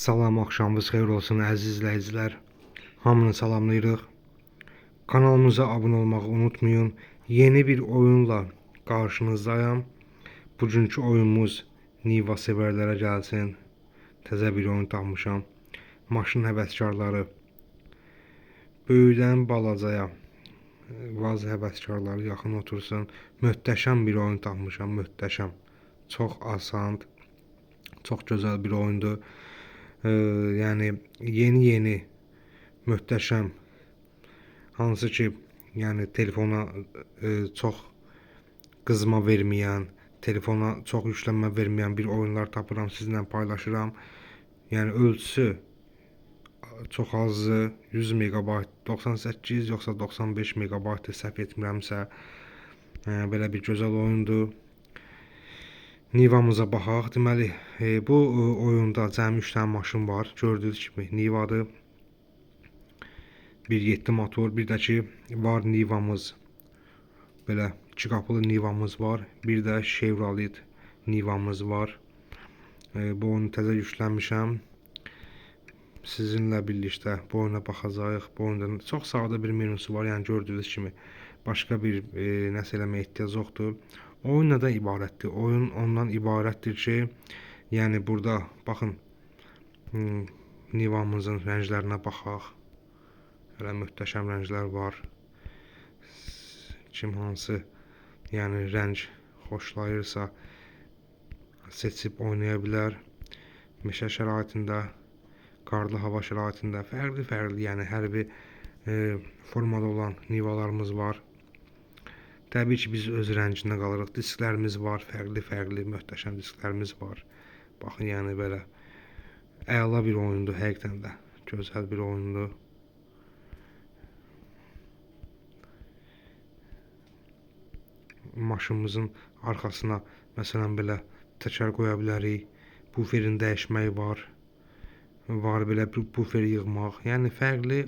Salam, axşamınız xeyir olsun əziz izləyicilər. Hamını salamlayırıq. Kanalımıza abunə olmağı unutmayın. Yeni bir oyunla qarşınızdayam. Bugünkü oyunumuz Niva sevərlərə gəlsin. Təzə bir oyun tapmışam. Maşın həvəskarları, böyükdən balacaya, vaz həvəskarları yaxın otursun. Möhtəşəm bir oyun tapmışam, möhtəşəm. Çox asan, çox gözəl bir oyundur. Yəni yeni-yeni möhtəşəm, hansı ki, yəni telefona çox qızma verməyən, telefona çox yüklənmə verməyən bir oyunlar tapıram, sizinlə paylaşıram. Yəni ölçüsü çox azdır, 100 meqabayt, 98 yoxsa 95 meqabaytdır, səhv etmirəmsə. Belə bir gözəl oyundur. Nivamıza baxaq. Deməli, bu oyunda cəmi 3 dənə maşın var. Gördüyünüz kimi Nivadır. 1.7 motor, bir də ki var Nivamız. Belə iki qapılı Nivamız var. Bir də Chevrolet Nivamız var. Bu oyunu təzə yüklənmişəm. Sizinlə birlikdə bu oyuna baxacağıq. Bu oyunda çox sadə bir menusu var. Yəni gördüyünüz kimi başqa bir nəsə eləməyə ehtiyac yoxdur. Oyun nədən ibarətdir? Oyun ondan ibarətdir ki, yəni burada baxın, Nivamızın rənglərinə baxaq. Hələ möhtəşəm rənglər var. Kim hansı, yəni rəng xoşlayırsa seçib oynaya bilər. Meşə şəraitində, qarlı hava şəraitində fərqli-fərqli, yəni hərbi formada olan Nivalarımız var. Təbii ki, biz öz rəngində qalırıq. Disklərimiz var, fərqli-fərqli möhtəşəm disklərimiz var. Baxın, yəni belə əla bir oyundur, həqiqətən də gözəl bir oyundur. Maşınımızın arxasına məsələn belə təkər qoya bilərik. Buferin dəyişməyi var. Var belə bufer yığmaq. Yəni fərqli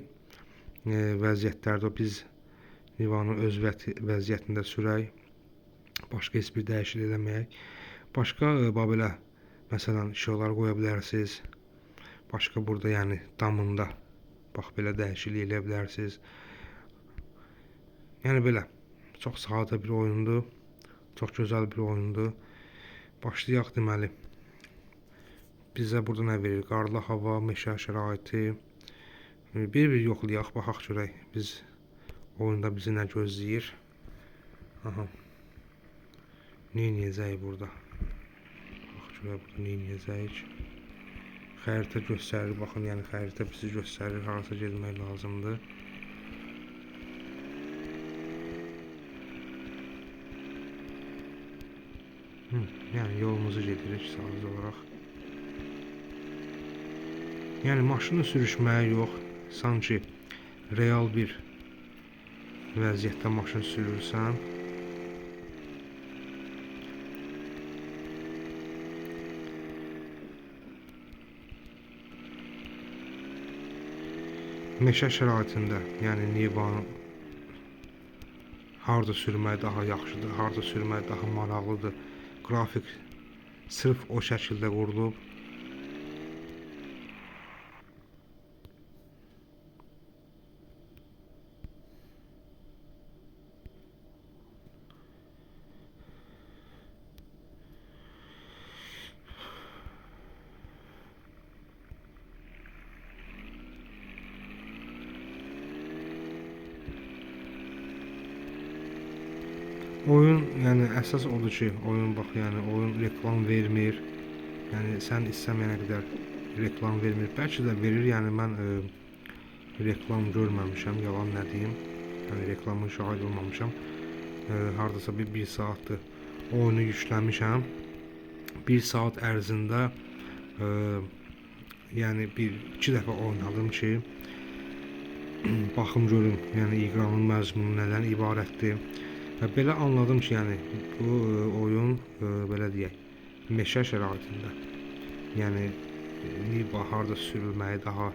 vəziyyətlərdə biz Nivanı öz vəziyyətində sürək. Başqa heç bir dəyişiklik eləməyək. Başqa belə məsələn işıqlar qoya bilərsiniz. Başqa burada yəni damında bax belə dəyişiklik eləyə bilərsiniz. Yəni belə çox sadə bir oyundur. Çox gözəl bir oyundur. Başlayaq deməli. Bizə burada nə verir? Qarlı hava, meşə şəraiti. Bir-bir yoxlayaq, baxaq görək. Biz oyunda bizi nə gözləyir? Aha. Nə eləyəcəyik burada? Bax görək burada nə eləyəcəyik. Xəritə göstərir, baxın, yəni xəritə bizi göstərir, harasa getmək lazımdır. Yəni yolumuzu gedirik sadəcə olaraq. Yəni maşını sürüşməyə yox, sanki real bir vəziyyətdə maşın sürürsən. Meşə şəraitində, yəni Nivanı harda sürmək daha yaxşıdır, harda sürmək daha maraqlıdır. Qrafik sırf o şəkildə qurulub. Oyun, yəni əsas odur ki, oyun bax, yəni oyun reklam vermir. Yəni sən istəməyənə qədər reklam vermir. Bəlkə də verir, yəni mən reklam görməmişəm, yalan nə deyim. Yəni reklamın şahid olmamışam. Hardasa bir saatdır oyunu yükləmişəm. Bir saat ərzində yəni bir-iki dəfə oynadım ki, baxım görüm, yəni ekranın məzmunu nədən ibarətdir. Və belə anladım ki, yəni bu oyun belə deyək, meşə şəraitində, yəni Niva harda sürülməyi daha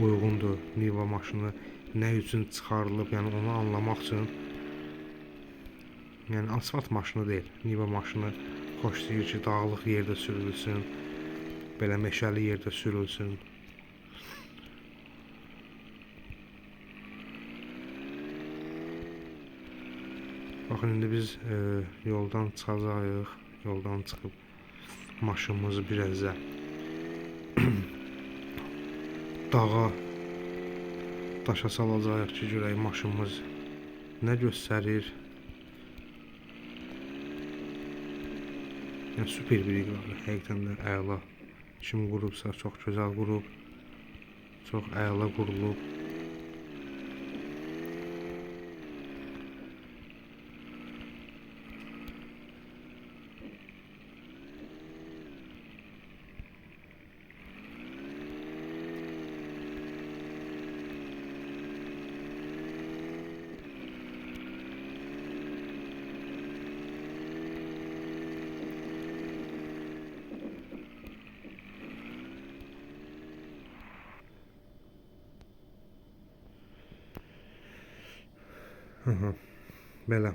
uyğundur, Niva maşını nə üçün çıxarılıb, yəni onu anlamaq üçün, yəni asfalt maşını deyil, Niva maşını xoşlayır ki, dağlıq yerdə sürülsün. Belə meşəli yerdə sürülsün. Baxın, indi biz yoldan çıxacağıq. Yoldan çıxıb maşınımızı biraz da dağa, daşa salacağıq ki, görək maşınımız nə göstərir. Yəni, super bir iqradır. Həqiqətən də əla. Kim qurubsa çox gözəl qurub. Çox əla qurulub. Belə.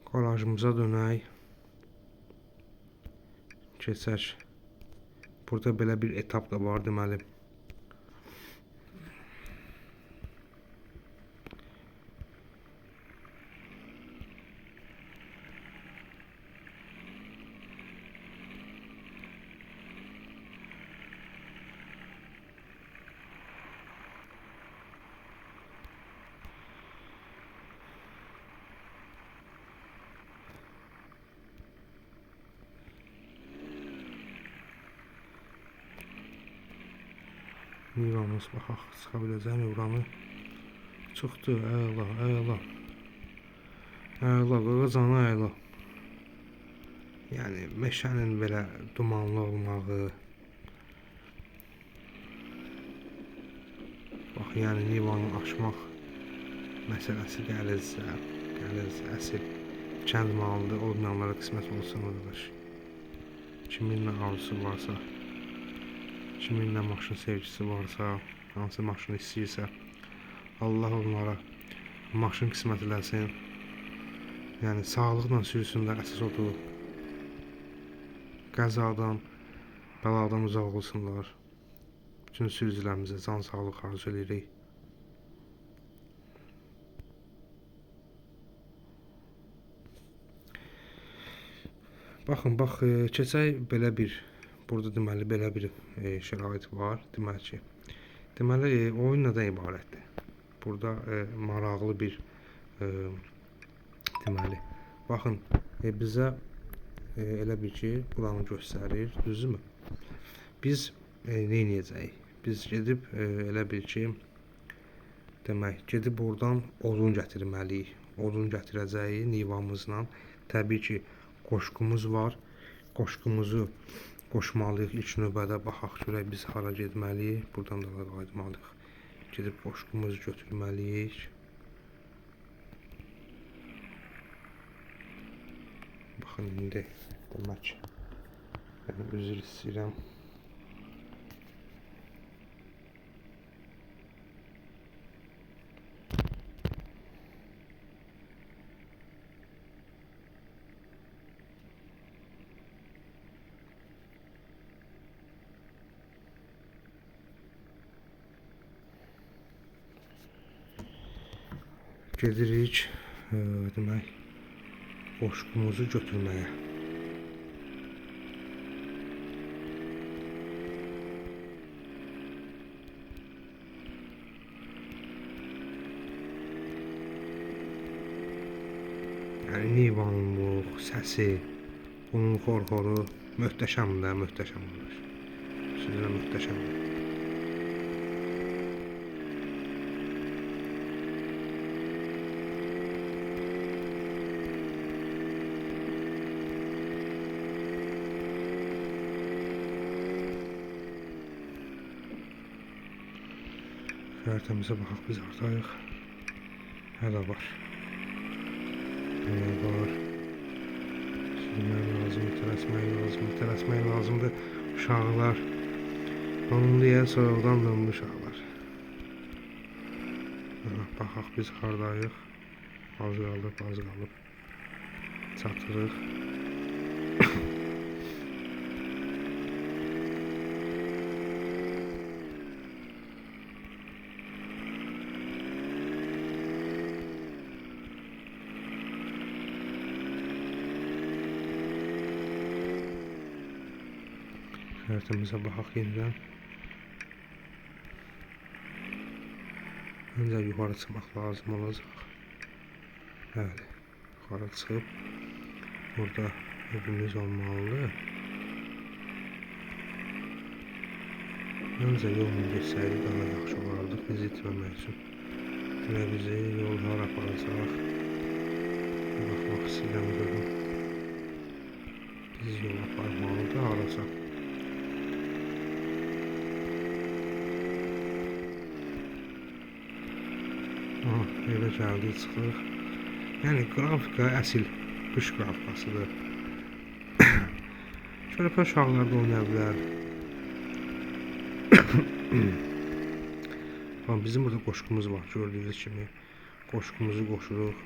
Qarajımıza dönək. Keçək. Burada belə bir etap da var deməli. Nivamız, baxaq, çıxa biləcəyim buranı. Çıxdı, əla, əla. Əla, qaqa canı əla. Yəni, meşənin belə dumanlı olmağı. Bax, yəni, Nivanı aşmaq məsələsi gəlirsə, gəlirsə, əsil kənd malıdır, olmayanlara qismət olsun, qardaş. Kimin nə arzusu varsa, kimin nə maşın sevgisi varsa, hansı maşını istəyirsə, Allah onlara maşın qismət eləsin. Yəni, sağlıqla sürsünlər, əsas odur. Qəzadan, bəladan uzaq olsunlar. Bütün sürücülərimizə can sağlıq arzu edirik. Baxın, bax, keçək belə bir, burada deməli belə bir şərait var. Deməli ki, deməli oyun nədən ibarətdir? Burada maraqlı bir deməli, baxın, bizə elə bir ki, buranı göstərir, düzdürmü? Biz nə eləyəcəyik? Biz gedib elə bir ki, demək, gedib oradan odun gətirməliyik. Odun gətirəcəyik Nivamızla. Təbii ki, qoşqumuz var. Qoşqumuzu qoşmalıyıq ilk növbədə. Baxaq görək biz hara getməliyik. Buradan da qayıtmalıyıq. Gedib qoşqumuzu götürməliyik. Baxın indi demək, mən üzr istəyirəm. Gedirik, demək, qoşqumuzu götürməyə. Yəni, Nivanın bu səsi, bunun xor-xoru möhtəşəmdir, də, möhtəşəmdir. Sözünə möhtəşəmdir. Xəritəmizə baxaq, biz hardayıq. Hələ var. Hələ var. Sürmək lazımdır, tələsmək lazımdır, tələsmək lazımdır. Uşaqlar. Dondu deyə soyuqdan dondu uşaqlar. Baxaq, biz hardayıq. Az qalıb, az qalıb. Çatırıq. Xəritəmizə baxaq yenidən. Öncə yuxarı çıxmaq lazım olacaq. Bəli, yuxarı çıxıb burada evimiz olmalıdır. Öncə yolla getsəydik daha yaxşı olardı bizi itirməmək üçün. Və bizi yol hara aparacaq? Baxmaq istəyirəm görüm. Bizi yol aparmalıdır harasa. Aha, evə gəldik, çıxırıq. Yəni, qrafika əsil qış qrafikasıdır. Körpə uşaqlar da oynaya bilər. Bizim burada qoşqumuz var, gördüyünüz kimi. Qoşqumuzu qoşuruq.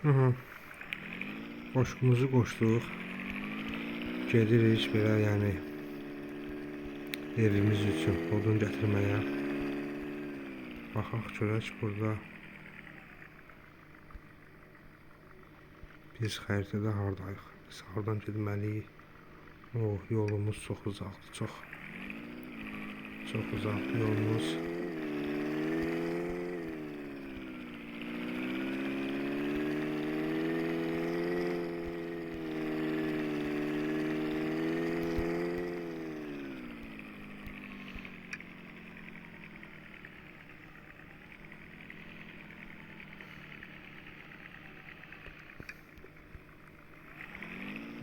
Aha. Qoşqumuzu qoşduq. Gedirik belə, yəni evimiz üçün odun gətirməyə. Baxaq görək burada biz xəritədə hardayıq. Biz hardan getməliyik? O, yolumuz çox uzaqdır, çox. Çox uzaqdır yolumuz.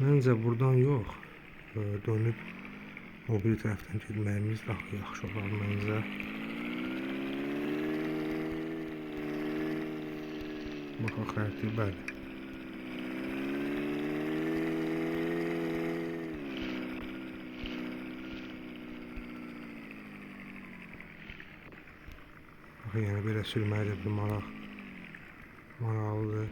Məncə buradan yox, dönüb o bir tərəfdən getməyimiz daha yaxşı olar məncə. Baxaq xəritəyə, bəli. Baxın, yəni belə sürməyə də bir maraqlıdır.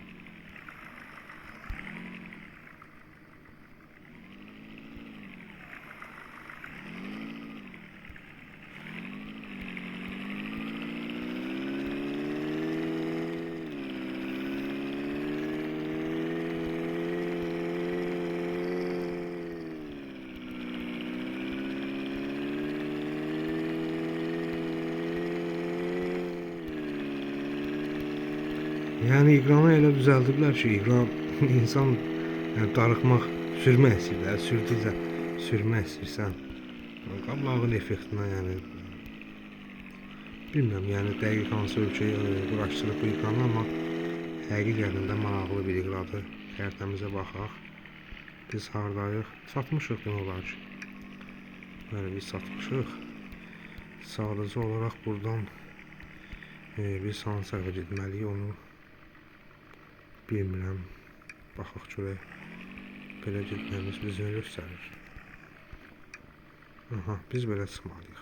Yəni, iqranı elə düzəldiblər ki, iqran insan yəni, darıxmaq, sürmək istəyirlər, sürdükcə sürmək istəyirsən. Qablağın effektinə, yəni, bilmirəm, yəni, dəqiq hansı ölkəyə quraşdırıb bu iqranı, amma həqiqətən də maraqlı bir iqradır. Xəritəmizə baxaq. Biz hardayıq? Çatmışıq demək olar ki. Bəli, biz çatmışıq. Sadəcə olaraq buradan biz hansı tərəfə getməliyik, onu bilmirəm. Baxaq görək. Belə getməyimiz bizi nə göstərir? Aha, biz belə çıxmalıyıq.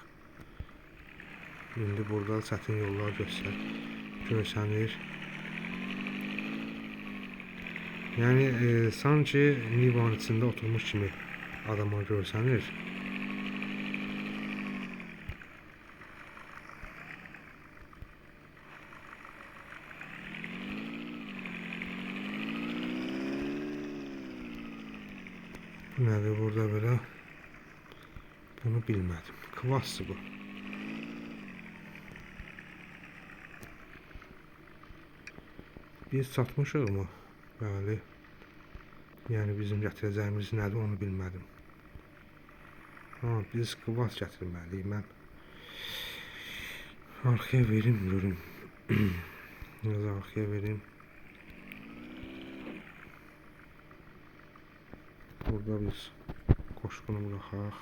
İndi burada çətin yollar görsənir. Yəni, sanki Nivanın içində oturmuş kimi adama görsənir. Bu nədir burada belə? Bunu bilmədim. Kvassı bu. Biz çatmışıq mı? Bəli. Yəni bizim gətirəcəyimiz nədir onu bilmədim. Ha, biz kvas gətirməliyik. Mən arxaya verim görüm. Biraz arxaya verim. Burada biz qoşqunu buraxaq.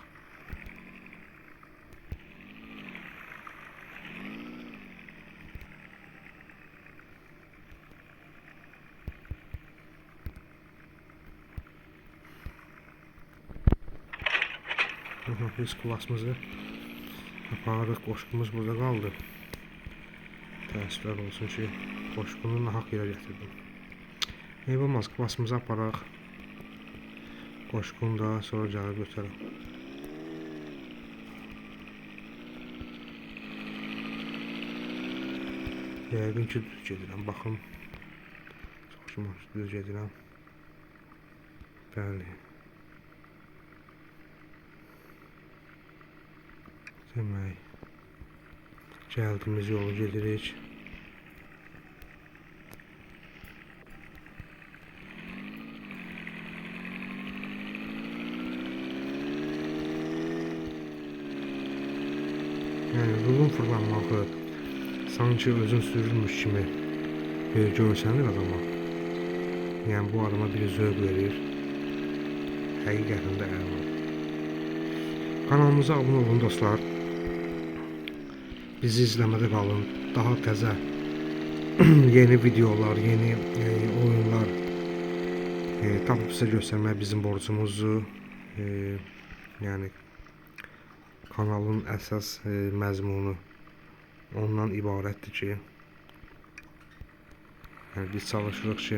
Aha, biz klasımızı aparırıq. Qoşqumuz burada qaldı. Təəssüflər olsun ki, qoşqunu nahaq yerə gətirdim. Eyb olmaz, klasımızı aparaq. Qoşqunu da sonra gəlib götürək. Yəqin ki, düz gedirəm. Baxın. Çox güman ki, düz gedirəm. Bəli. Demək, gəldiyimiz yolu gedirik. Yəni, rulun fırlanmağı sanki özün sürürmüş kimi bir görsənir adama. Yəni, bu adama bir zövq verir. Həqiqətən də əla. Kanalımıza abunə olun dostlar. Bizi izləmədə qalın. Daha təzə yeni videolar, yeni oyunlar tapıb sizə göstərmək bizim borcumuzdur. Yəni kanalın əsas məzmunu ondan ibarətdir ki, yəni biz çalışırıq ki,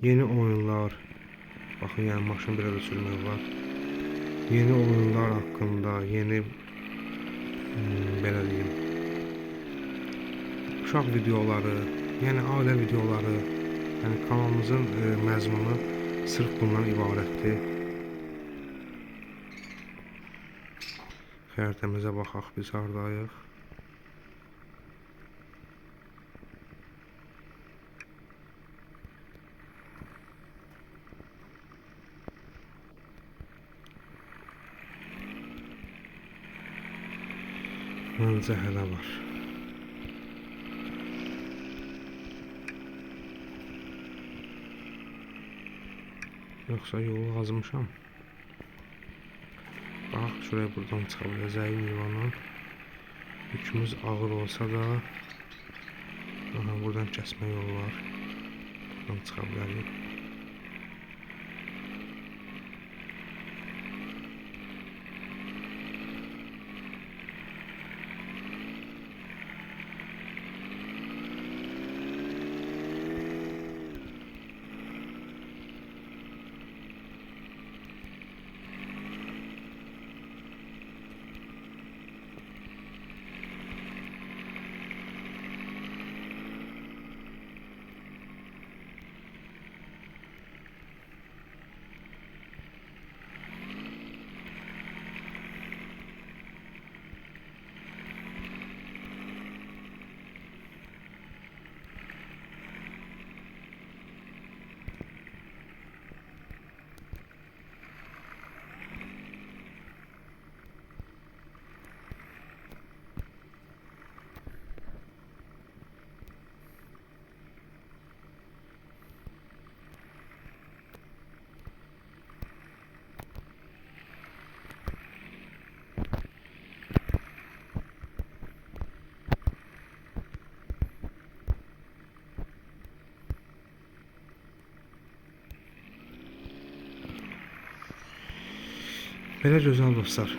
yeni oyunlar, baxın, yəni maşın belə də sürmək var. Yeni oyunlar haqqında, yeni belə deyim, uşaq videoları, yəni ailə videoları, yəni kanalımızın məzmunu sırf bundan ibarətdir. Xəritəmizə baxaq, biz hardayıq. Məncə hələ var. Yoxsa yolu azmışam. Bax, şuraya buradan çıxa biləcəyik Nivandan. Yükümüz ağır olsa da, aha, buradan kəsmə yolu var. Buradan çıxa bilərik. Belə gözəl dostlar.